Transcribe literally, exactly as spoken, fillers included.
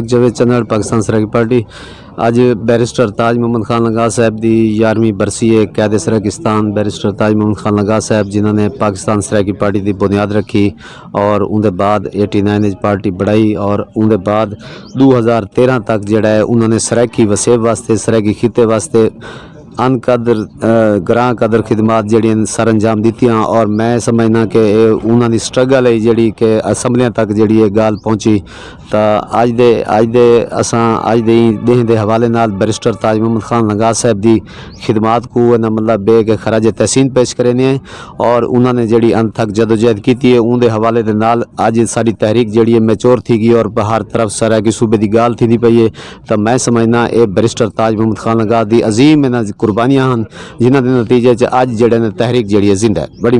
جاوید چنڑ، پاکستان سرائیکی پارٹی۔ اج بیرسٹر تاج محمد خان لنگاہ صاحب دی یارہویں برسی ہے۔ قائد سرائیکستان بیرسٹر تاج محمد خان لنگاہ صاحب، جنہاں نے پاکستان سرائیکی پارٹی دی بنیاد رکھی اور اون دے بعد ایٹی نائن وچ پارٹی بڑھائی اور اون دے بعد دو ہزار تیرہ تک جڑا ہے انہاں نے سرائیکی وسیب واسطے، سرائیکی خطے واسطے ان قدر، گراں قدر خدمات جڑی سر انجام دیتیاں اور میں سمجھنا کہ اے انہاں دی سٹرگل ہے جڑی کہ اسمبلیاں تک جڑی ہے گال پہنچی۔ تا اج دے اج دے اساں اج دے ڈینہہ دے حوالے نال بیرسٹر تاج محمد خان لنگاہ صاحب دی خدمات کو انہاں مطلب بے کے خراج تحسین پیش کرینے ہیں اور انہاں نے جڑی ان تک جدوجہد کیتی ہے اون دے حوالے دے نال اج ساری تحریک جڑی ہے میچور تھی گئی اور ہر طرف سرائیکی صوبے دی گال تھی دی پئی ہے۔ تا میں سمجھنا اے بیرسٹر تاج محمد خان لنگاہ دی عظیم انہاں قربانیاں ہن، جنہاں دے نتیجے چ اج جڑے نے تحریک جڑی ہے زندہ ہے۔ بڑی